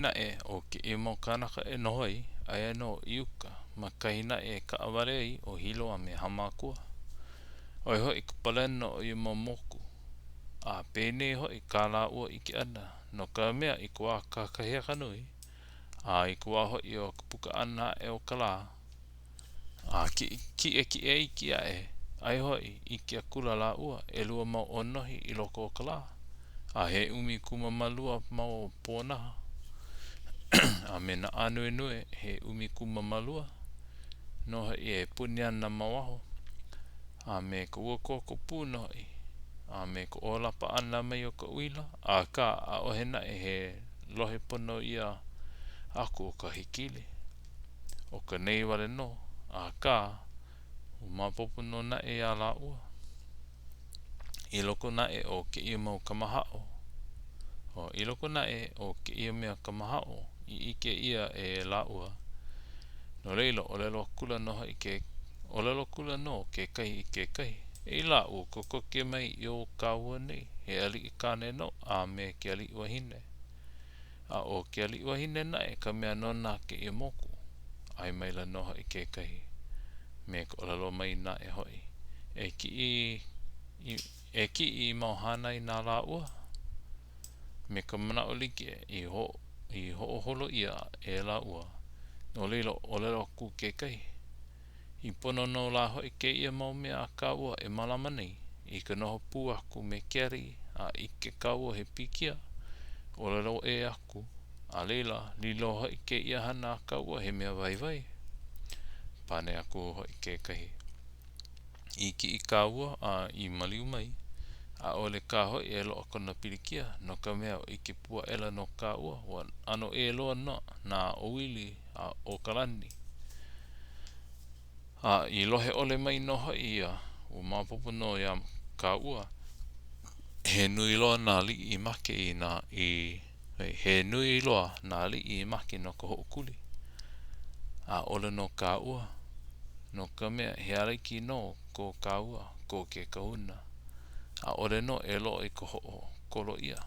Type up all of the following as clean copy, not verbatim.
Naʻe o kēia mau kānaka e noho ai, aia nō i uka, ma kahi naʻe e kaʻawale ai ʻo Hilo a me Hāmākua. ʻO ia hoʻi ka palena o ia mau moku. A penei hoʻi kā lāua ʻike ʻana, no ka mea i ka wā kakahiaka nui, a i ka wā hoʻi o ka puka ʻana aʻe o ka lā, a kiʻekiʻe iki aʻe, aia hoʻi, ʻike akula lāua, ʻelua mau ʻōnohi i loko o ka lā, a he 12 mau pōnaha, a me nā ānuenue he 12 nō hoʻi e puni ana ma waho, a me ka uakoko pū nō hoʻi, a me ka ʻōlapa ʻana mai o ka uila, akā, ʻaʻohe naʻe he lohe pono ʻia aku o ka hekili. ʻO ka nei wale nō, akā, ua maopopo nō naʻe iā lāua. I loko naʻe o kēia mau kamahaʻo, i loko naʻe o kēia mea kamahaʻo i ʻike ʻia e lāua, no laila, ʻōlelo akula nō hoʻi ke, ʻōlelo akula nō kekahi i kekahi, Ei lā, ua kokoke mai i o kāua nei he aliʻi kāne nō a me ke aliʻi wahine. A ʻo ke aliʻi wahine naʻe ka mea nona kēia moku. ʻAe maila nō hoʻi kekahi, me ka ʻōlelo mai naʻe hoʻi, E kiʻi i, e kiʻi i mau hānai na lāua? Me ka manaʻo like i ho, i hoʻoholo ʻia e lāua. No laila, ʻōlelo aku kekahi, I pono nō lā hoʻi kēia mau mea a kāua e mālama nei, i ka noho pū aku me ke aliʻi, a ʻike kāua he pilikia, ʻōlelo ʻē aku, a laila, lilo hoʻi kēia hana a kāua he mea waiwai. Pane aku hoʻi kekahi, I kiʻi kāua a i maliu mai, ʻaʻole kā hoʻi e loaʻa kona pilikia, no ka mea, ʻike pū aʻela nō kāua, ua ʻano ʻē loa nā ʻōwili a o ka lani. A i lohe ʻole mai nō hoʻi ia, ua maopopo nō iā kāua, he nui loa nā aliʻi i make i nā i he nui loa nā aliʻi i make no ka hoʻokuli. ʻAʻole no kāua, no ka mea, he ala iki nō ko kāua, ko ke kahuna. ʻAʻole nō e loaʻa i ka hoʻokolo ʻia.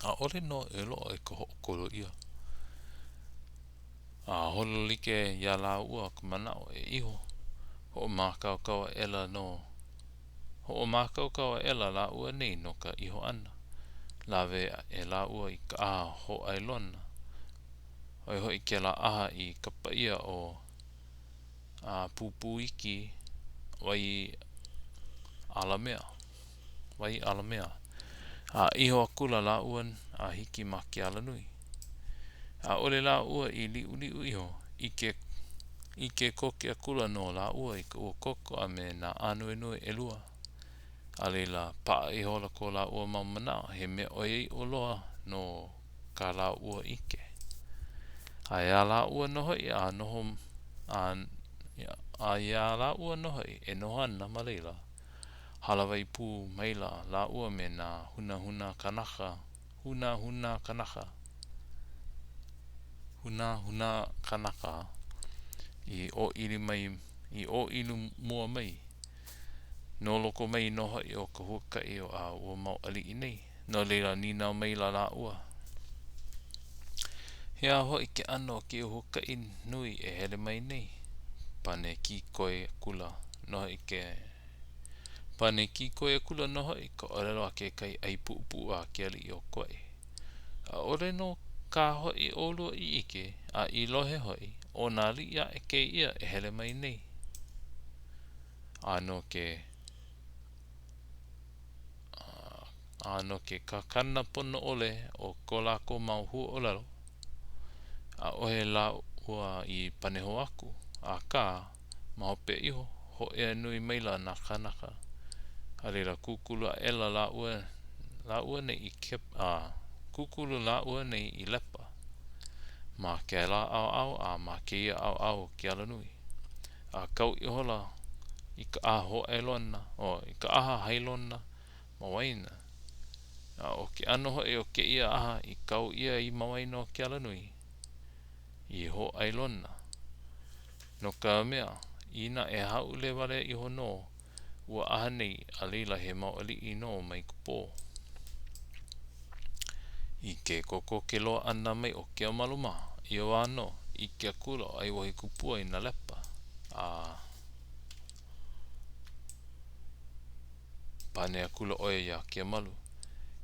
ʻAʻole nō e loaʻa i ka hoʻokolo ʻia. A holo like iā lāua ka manaʻo e iho, hoʻomākaukau aʻela nō, hoʻomākaukau aʻela lāua nei no ka iho ʻana. Lawe aʻe lāua i ka ʻaha hōʻailona, ʻo ia hoʻi kēlā ʻaha i kapa ʻia ʻo a Pūpūiki wai alamea, wai alamea. A iho akula lāua a hiki ma ke alanui. ʻAʻole lāua i liʻuliʻu iho, ʻike, ʻike koke akula nō lāua i ka uakoko a me nā ānuenue ʻelua. A laila, paʻa ihola ko lāua mau manaʻo, he mea ʻoiaʻiʻo loa nō kā lāua ʻike. A iā lāua nō hoʻi a noho a, a iā lāua nō hoʻi e noho ana ma laila, hālāwai pū maila lāua me nā hunahuna kanaka, hunahuna kanaka, hunahuna kanaka i ʻōʻili mai, i ʻōʻili mua mai, no loko mai nō hoʻi o ka huakaʻi a ua mau aliʻi nei. No laila, nīnau maila lāua, He aha hoʻi ke ʻano o kēia huakaʻi nui e hele mai nei? Pane kīkoi akula nō hoʻi ke Pane kīkoi akula nō hoʻi ka ʻōlelo a kekahi ʻai puʻupuʻu a ke aliʻi o Kauaʻi. ʻAʻole nō kā hoʻi ʻolua i ʻike, a i lohe hoʻi, ʻo nā aliʻi aʻe kēia e hele mai nei. A no ke A no ke kakana pono ʻole o ko lākou mau huaʻōlelo, ʻaʻohe lāua i pane hou aku, akā, ma hope iho, hōʻea nui maila nā kānaka, a laila kūkulu aʻela lāua lāua nei i a kūkulu lāua nei i lepa ma kēlā ʻaoʻao a ma kēia ʻaoʻao o ke alanui. A kau ihola i ka ʻaha hōʻailona, o, i ka ʻaha hailona ma waena. A ʻo ke ʻano hoʻi o kēia ʻaha i kau ʻia i ma waena o ke alanui, i hōʻailona. No ka mea, inā e hāʻule wale iho nō ua ʻaha nei, a laila he mau aliʻi nō mai ka pō. ke kokoke loa ʻana mai o Keōmalu mā, ia wā nō, ʻike akula ʻo ʻAiwohikupua i nā lepa, a pane akula ʻo ia iā Keōmalu,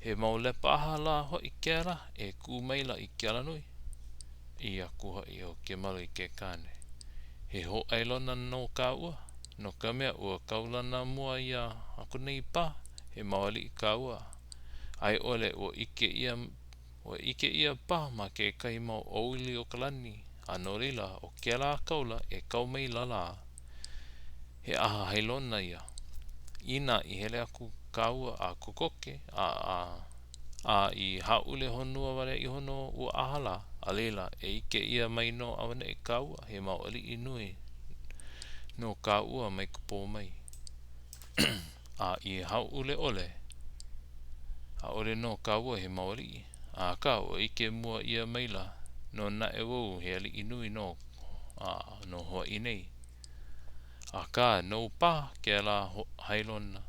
He mau lepa aha lā hoʻi kēlā e kū maila i ke alanui? ʻĪ aku hoʻi ʻo Keōmalu i ke kāne, He hōʻailona nō kā ua, no ka mea, ua kaulana mua ʻia aku nei paha, he mau aliʻi kāua, a i ʻole ua ʻike ʻia, ua ʻike ʻia paha ma kekahi mau ʻōuli o ka lani, a no laila, ʻo kēlā kaula e kau maila lā, he ʻaha hailona ia. Inā i hele aku kāua a kokoke, a, a, a i hāʻule honua wale iho nō ua ʻaha lā, a laila, e ʻike ʻia mai nō auaneʻi kāua he mau aliʻi nui nō kāua mai ka pō mai. A i hāʻule ʻole, ʻaʻole nō kāua he mau aliʻi. Akā, ua ʻike mua ʻia maila nō naʻe wau he aliʻi nui nō no Hawaiʻi nei. Akā, nou paha kēlā hailona.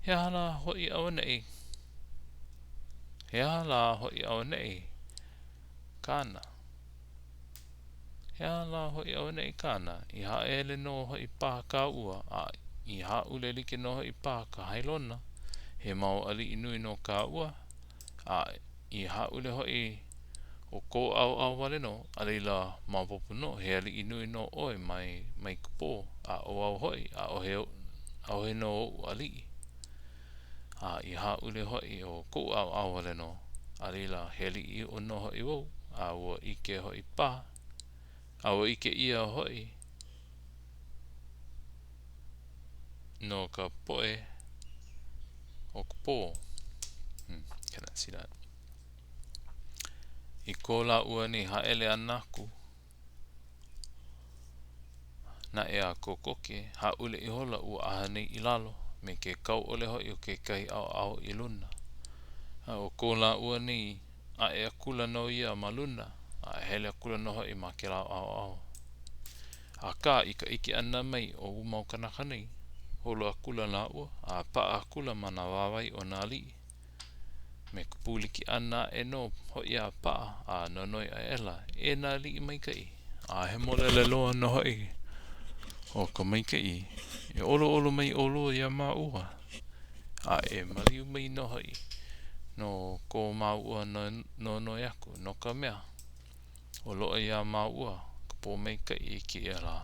He aha lā hoʻi auaneʻi? He aha lā hoʻi auaneʻi kāna? He aha lā hoʻi auaneʻi kāna? I haʻaele nō hoʻi paha kāua, a i hāʻule like nō hoʻi paha ka hailona, he mau aliʻi nui nō kāua, a i hāʻule hoʻi ʻo kou ʻaoʻao wale nō, a laila, maopopo nō, he aliʻi nui nō ʻoe mai, mai ka pō, a ʻo au hoʻi, ʻaʻohe oʻu, ʻaʻohe nō oʻu aliʻi. A i hāʻule hoʻi ʻo koʻu ʻaoʻao wale nō, a laila, he aliʻi ʻiʻo nō hoʻi wau, a ua ʻike hoʻi paha, a ua ʻike ʻia hoʻi no ka poʻe o ka pō. Hmm, cannot see that. I ko lāua nei haele ʻana aku, Naʻe a kokoke, hāʻule ihola ua ʻaha nei i lalo, me ke kau ʻole hoʻi o kekahi ʻaoʻao i luna. A ʻo ko lāua nei ʻaʻe akula nō ia ma luna, a hele akula nō hoʻi ma kēlā ʻaoʻao. Akā, i ka ʻike ʻana mai o ua mau kānaka nei, holo akula lāua, a paʻa akula ma nā wāwae o nā aliʻi. Me ka pūliki ʻana aʻe nō hoʻi a paʻa, a nonoi aʻela, E nā aliʻi maikaʻi, a hemolele loa nō hoʻi o ka maikaʻi, e ʻoluʻolu mai ʻolua iā māua, a e maliu mai nō hoʻi no ko māua nonoi aku, no ka mea, ua loaʻa iā māua ka pōmaikaʻi i kēia lā,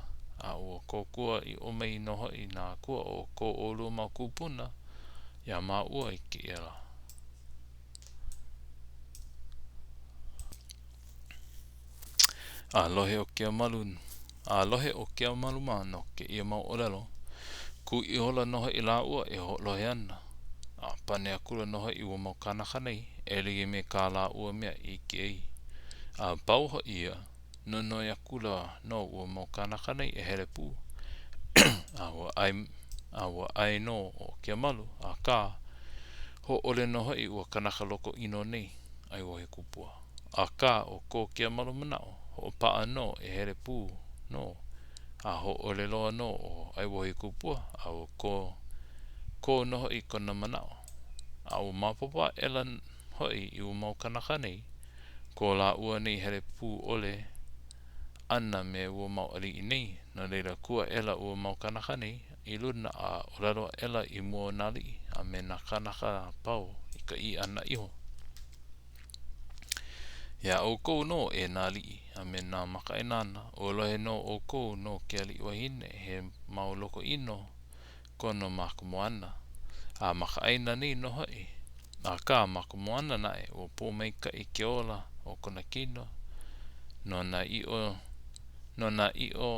a ua kōkua ʻiʻo mai nō hoʻi nā akua o ko ʻolua mau kūpuna iā māua i kēia lā. A lohe ʻo Keōmalu, a lohe ʻo Keōmalu mā no kēia mau ʻōlelo, kū ihola nō hoʻi lāua e hoʻolohe ana, a pane akula nō hoʻi ua mau kānaka nei e like me kā lāua mea i ʻike ai. A pau hoʻi ia, nonoi akula nō ua mau kānaka nei e hele pū, a ua ʻae, a ua ʻae nō ʻo Keōmalu, akā, hōʻole nō hoʻi ua kanaka loko ʻino nei, ʻAiwohikupua. Akā, ʻo ko Keōmalu manaʻo, hoʻopaʻa nō e hele pū nō, a hōʻole loa nō ʻo ʻAiwohikupua, a ua kō, kō nō hoʻi kona manaʻo. A ua maopopo aʻela hoʻi i ua mau kānaka nei, ko lāua nei hele pū ʻole ʻana me ua mau aliʻi nei, no laila kū aʻela ua mau kānaka nei i luna a ʻōlelo aʻela i mua o nā aliʻi a me nā kānaka a pau i ka ʻī ʻana iho. Iā ʻoukou nō, e nā aliʻi, a me nā makaʻāinana, ua lohe nō ʻoukou no ke aliʻi wahine he mau loko ʻino kona ma ka moana, a ma ka ʻāina nei nō hoʻi. Akā, ma ka moana naʻe, ua pōmaikaʻi ke ola o kona kino no nā ʻiʻo, no nā ʻiʻo,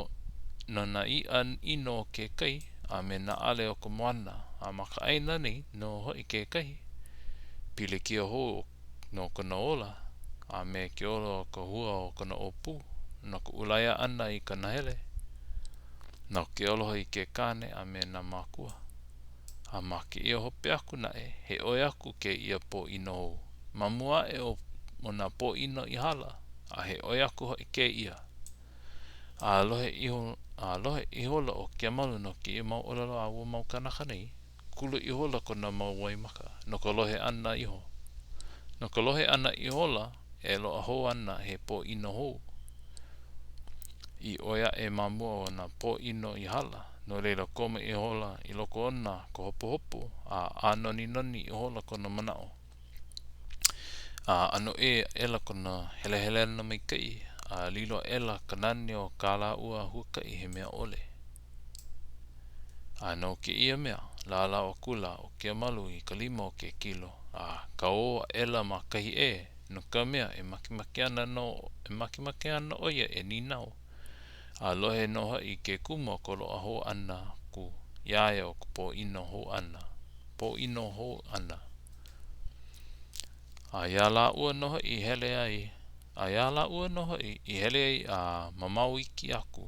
no nā iʻa ʻino o ke kai a me nā ʻale o ka moana, a ma ka ʻāina nei nō hoʻi kekahi pilikia hou no kona ola a me ke ola o ka hua o kona ʻōpū, no ka ʻulaia ʻana i ka nahele, no ke aloha i ke kāne a me nā mākua. A ma kēia hope aku naʻe, he ʻoi aku kēia pōʻino hou ma mua aʻe o nā pōʻino i hala, a he ʻoi aku hoʻi kēia. A lohe iho, a lohe ihola ʻo Keōmalu no kēia mau ʻōlelo a ua mau kānaka nei, kulu ihola kona mau waimaka no ka lohe ʻana iho. No ka lohe ʻana ihola e loaʻa hou ana he pōʻino hou i ʻoi aʻe ma mua o nā pōʻino i hala, no laila komo ihola i loko ona ka hopohopo a ʻānoninoni ihola kona manaʻo. A ʻano ʻē aʻela kona helehelena maikaʻi, a lilo aʻela ka nani o kā lāua huakaʻi he mea ʻole. A no kēia mea, lālau akula ʻo Keamalu i ka lima o ke kilo, a kaō aʻela ma kahi ʻē, no ka mea, e makemake ana nō e makemake ana ʻo ia e nīnau a lohe nō hoʻi i ke kumu o ka loaʻa hou ʻana aku iā ia o ka pōʻino hou ʻana, pōʻino hou ʻana. A iā lāua nō hoʻi i hele ai, a iā lāua nō hoʻi i hele ai a mamao iki aku,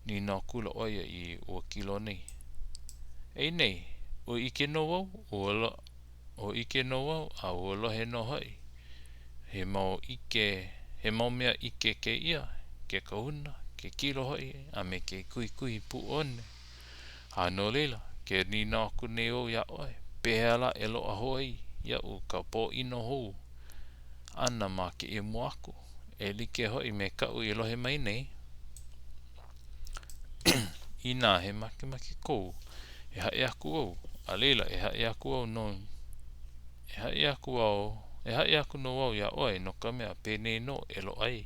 nīnau akula ʻo ia i ua kilo nei. Ei nei, ua ʻike nō wau, ua ua ʻike nō wau, a ua lohe nō hoʻi, he mau ʻike, he mau mea ʻike kēia, ke kahuna, ke kilo hoʻi, a me ke kuhikuhi puʻuone. A no laila, ke nīnau aku nei wau iā ʻoe, pehea lā e loaʻa hou ai iaʻu ka pōʻino hou ʻana ma kēia mua aku, e like hoʻi me kaʻu i lohe mai nei? Inā he makemake kou, e haʻi aku au, a laila e haʻi aku au no e haʻi aku au e haʻi aku nō au iā ʻoe no ka mea penei nō e loaʻa ai.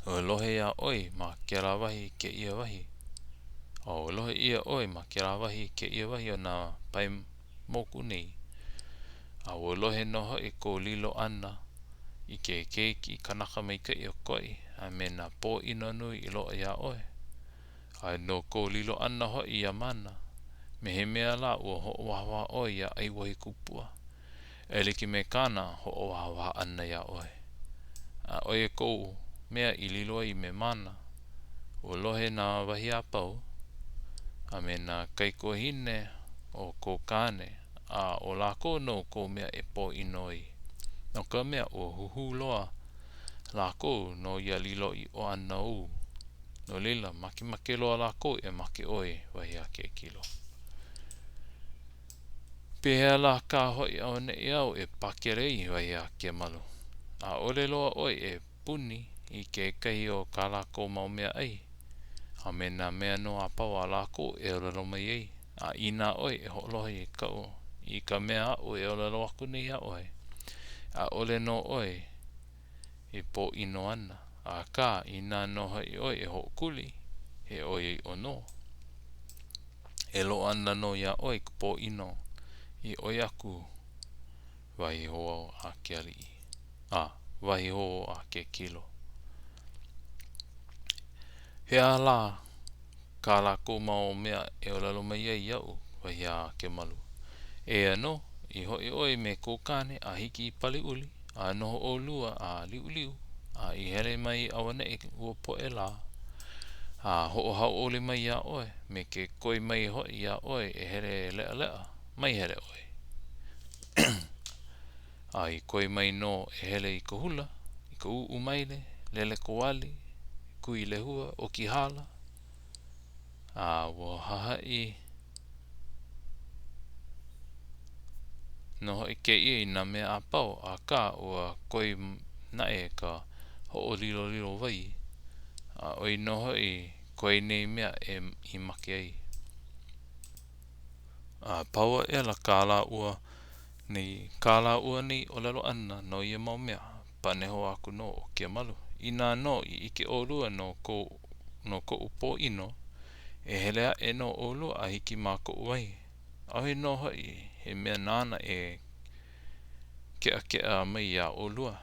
Ua lohe iā ʻoe ma kēlā wahi kēia wahi. A ua lohe ʻia ʻoe ma kēlā wahi kēia wahi o nā pae moku nei. A ua lohe nō hoʻi kou lilo ʻana i ke keiki kanaka maikaʻi o Kauaʻi a me nā pōʻino nui i loaʻa iā ʻoe. A no kou lilo ʻana hoʻi iā Mānā, me he mea lā ua hoʻowahāwahā ʻoe iā ʻAiwahikupua. E like me kāna hoʻowahāwahā ʻana iā ʻoe. A ʻo ia kou mea i lilo ai me Mānā, ua lohe nā wahi a pau, a me nā kaikuahine o kou kāne, a ʻo lākou nō kou mea e pōʻino ai, no ka mea, ua huhū loa lākou no ia lilo ʻiʻo ʻana ou. No laila, makemake loa lākou e make ʻoe, wahi a ke kilo. Pehea lā kā hoʻi auaneʻi au e pakele ai, wahi a Keamalu. ʻAʻole loa ʻoe e puni i kekahi o kā lākou mau mea ʻai, a me nā mea nō a pau a lākou e ʻōlelo mai ai, a inā ʻoe e hoʻolohe i kaʻu i ka mea aʻu e ʻōlelo aku nei iā ʻoe, ʻaʻole nō ʻoe e pōʻino ana, akā, inā nō hoʻi ʻoe e hoʻokuli, he ʻoiaʻiʻo nō. E loaʻa ana nō iā ʻoe ka pōʻino i ʻoi aku, wahi hou a ke aliʻi, a, wahi hou a ke kilo. He aha lā kā lākou mau mea e ʻōlelo mai ai iaʻu, wahi a Kemalu. Eia nō, i hoʻi ʻoe me kou kāne a hiki i Paliuli, a noho ʻolua a liʻuliʻu, a i hele mai auaneʻi ua poʻe lā, a hoʻohauʻoli mai iā ʻoe, me ke koi mai hoʻi iā ʻoe e hele leʻaleʻa, mai hele ʻoe. A i koi mai nō e hele i ka hula, i ka ʻuʻu maile, lele koali, kui lehua, ʻoki hala, a ua hahaʻi nō hoʻi kēia i nā mea a pau, akā, ua koe naʻe ka hoʻolilolilo wai, a ʻoi nō hoʻi koe nei mea e i make ai. A pau aʻela kā lāua nei kā lāua nei ʻōlelo ʻana no ia mau mea, pane hou aku nō ʻo Keamalu, Inā nō i ʻike ʻolua no kou no koʻu pōʻino, e hele aʻe nō ʻolua a hiki ma koʻu wahi. ʻAʻohe nō hoʻi he mea nāna e keʻakeʻa mai iā ʻolua.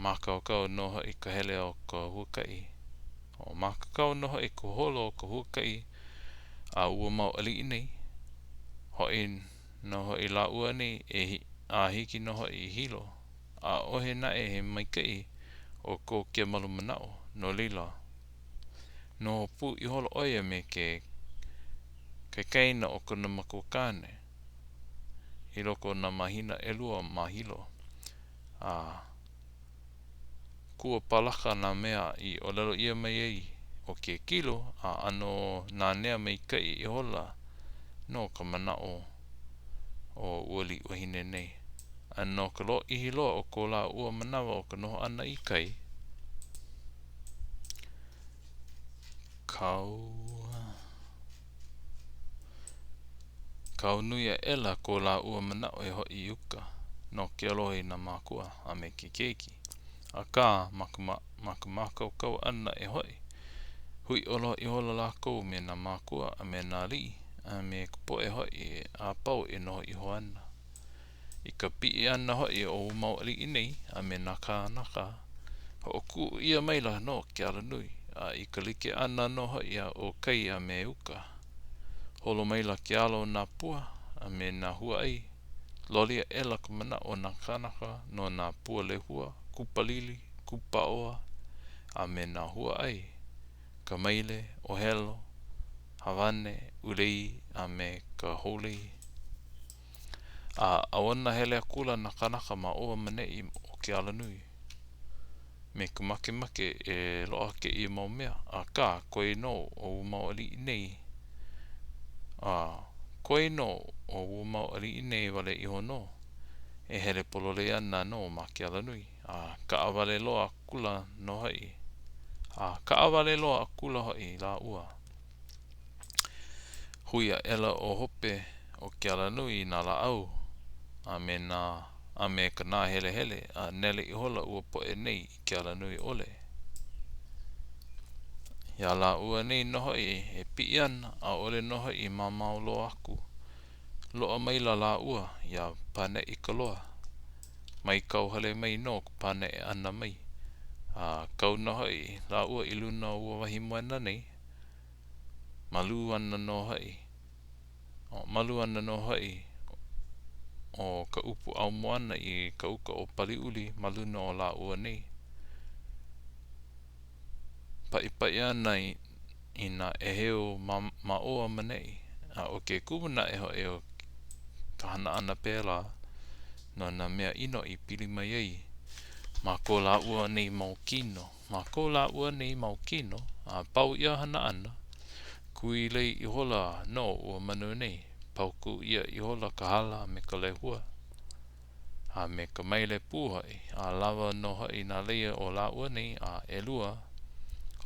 Mākaukau nō hoʻi ka hele o ka huakaʻi. O mākaukau nō hoʻi ka holo o ka huakaʻi a ua mau aliʻi nei. Hoʻi nō hoʻi lāua nei e a hiki nō hoʻi i Hilo. ʻAʻohe naʻe he maikaʻi o ko Kemalu manaʻo, no laila, noho pū ihola ʻo ia me ke kaikaina o kona makuakāne i loko o nā mahina ʻelua ma Hilo, a kua palaka nā mea i ʻōlelo ʻia mai ai o ke kilo a ʻano nanea maikaʻi ihola nō ka manaʻo. o ua Liʻiwahine nei. A no ka lōʻihi loa o ko lāua manawa o ka noho ʻana i kai, kau Kau nui aʻela ko lāua manaʻo e hoʻi i uka no ke aloha i nā mākua a me ke keiki. Akā, ma ka ma ka mākaukau ʻana e hoʻi, hui aloha ihola lākou me nā mākua a me nā aliʻi, a me ka poʻe hoʻi a pau e noho iho ana. I ka piʻi ʻana hoʻi o ua mau aliʻi nei a me nā kānaka, hoʻokuʻu ʻia maila nō ke alanui, a i ka like ʻana nō hoʻi o kai a me uka, holo maila ke alo o nā pua a me nā hua ʻai, loli aʻela ka manaʻo o nā kānaka no nā pua lehua, kupalili, kupaoa, a me nā hua ʻai, ka maile, ʻōhelo, hāwane, ʻūlei, a me ka hōlei. A ʻauana hele akula nā kānaka ma ʻō a ma ʻaneʻi o ke alanui me ka makemake e loaʻa kēia mau mea, akā, koe nō ʻo ua mau aliʻi nei, a koe nō ʻo ua mau aliʻi nei wale iho nō, e hele pololei ana nō ma ke alanui, a kaʻawale loa akula nō hoʻi, a kaʻawale loa akula hoʻi lāua. Hui aʻela ʻo hope o ke alanui i nā lāʻau a me nā a me ka nāhelehele, a nele ihola ua poʻe nei i ke alanui ʻole. Iā lāua nei nō hoʻi e piʻi ana, ʻaʻole nō hoʻi i mamao loa aku, loaʻa maila lāua iā Paneʻe-i-ka-loa. Mai kauhale mai nō ka paneʻe ʻana mai, a kau nō hoʻi lāua i luna o ua wahi moena nei, Malū ana nō hoʻi, malu ana nō hoʻi ʻo ka ʻupu ʻau moana i ka uka o Paliuli ma luna o lāua nei. Paʻipaʻi ana i nā ʻēheu ma ma ʻō a ma ʻaneʻi, a ʻo ke kumu naʻe hoʻi o ka hana ʻana pēlā, no nā mea ʻino i pili mai ai ma ko lāua nei mau kino. Ma ko lāua nei mau kino, a pau ia hana ʻana, kui lei ihola nō ua manu nei, paukū ʻia ihola ka hala a me ka lehua, a me ka maile pū hoʻi, a lawa nō hoʻi nā lei o lāua nei a ʻelua,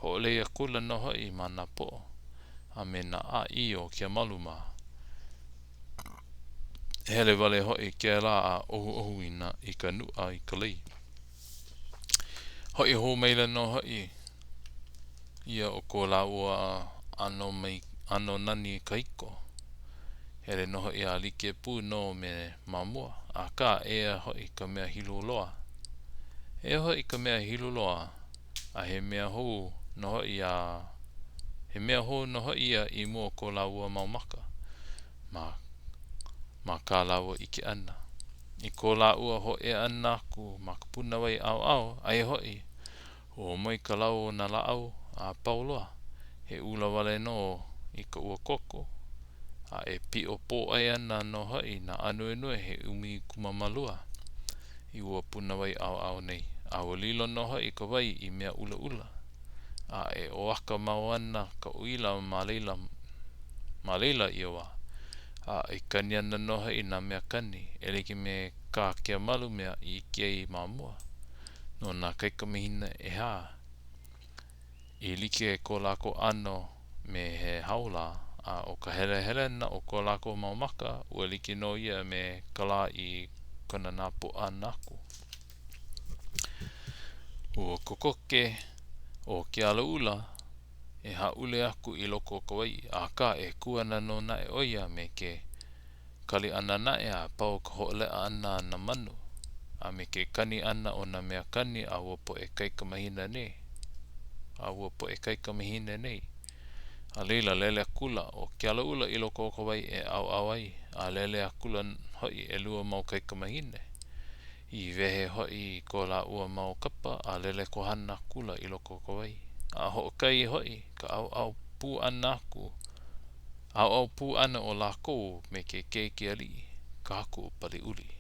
hoʻolei akula nō hoʻi ma nā poʻo a me nā ʻāʻī o Keamalu mā. Hele wale hoʻi kēlā a ʻohuʻohu i nā i ka nuʻa i ka lei. Hoʻi hou maila nō hoʻi ia o ko lāua ʻano mai ʻano nani kahiko. Hele nō hoʻi a like pū nō me ma mua, akā eia hoʻi ka mea hilo loa. Eia hoʻi ka mea hilo loa, a he mea hou nō hoʻi a he mea hou nō hoʻi ia i mua o ko lāua mau maka. Ma ma kā lāua ʻike ʻana. I ko lāua hōʻea ʻana aku ma ka punawai ʻaoʻao, aia hoʻi, ua moe ka lau o nā lāʻau a pau loa, he ʻula wale nō i ka uakoko, a e piʻo pōʻai ana nō hoʻi nā ānuenue he 12 i ua punawai ʻaoʻao nei, a ua lilo nō hoʻi ka wai i mea ʻulaʻula. A e ʻoaka mau ana ka uila ma laila ma laila ia wā, a e kani ana nō hoʻi nā mea kani, e like me kā Keamalu mea i ʻike ai ma mua, no nā kaikamahine ʻehā, i like ko lākou ʻano me he hau lā, a ʻo ka helehelena o ko lākou mau maka, ua like nō ia me ka lā i kona nāpoʻo ʻana aku. Ua kokoke ʻo Kealaula e hāʻule aku i loko o ka wai, akā e kū ana nō naʻe ʻo ia me ke kali ʻana naʻe a pau ka hoʻoleʻa ʻana a nā manu, a me ke kani ʻana o nā mea kani a ua poʻe kaikamahine nei, a ua poʻe kaikamahine nei. A laila, lele akula ʻo Kealaula i loko o ka wai e ʻauʻau ai, a lele akula hoʻi ʻelua mau kaikamahine. I wehe hoʻi i ko lāua mau kapa a lele kohana akula i loko o ka wai. A hoʻokahi hoʻi ka ʻauʻau pū ʻana aku, ʻauʻau pū ʻana o lākou me ke keiki aliʻi, ka haku o Paliuli.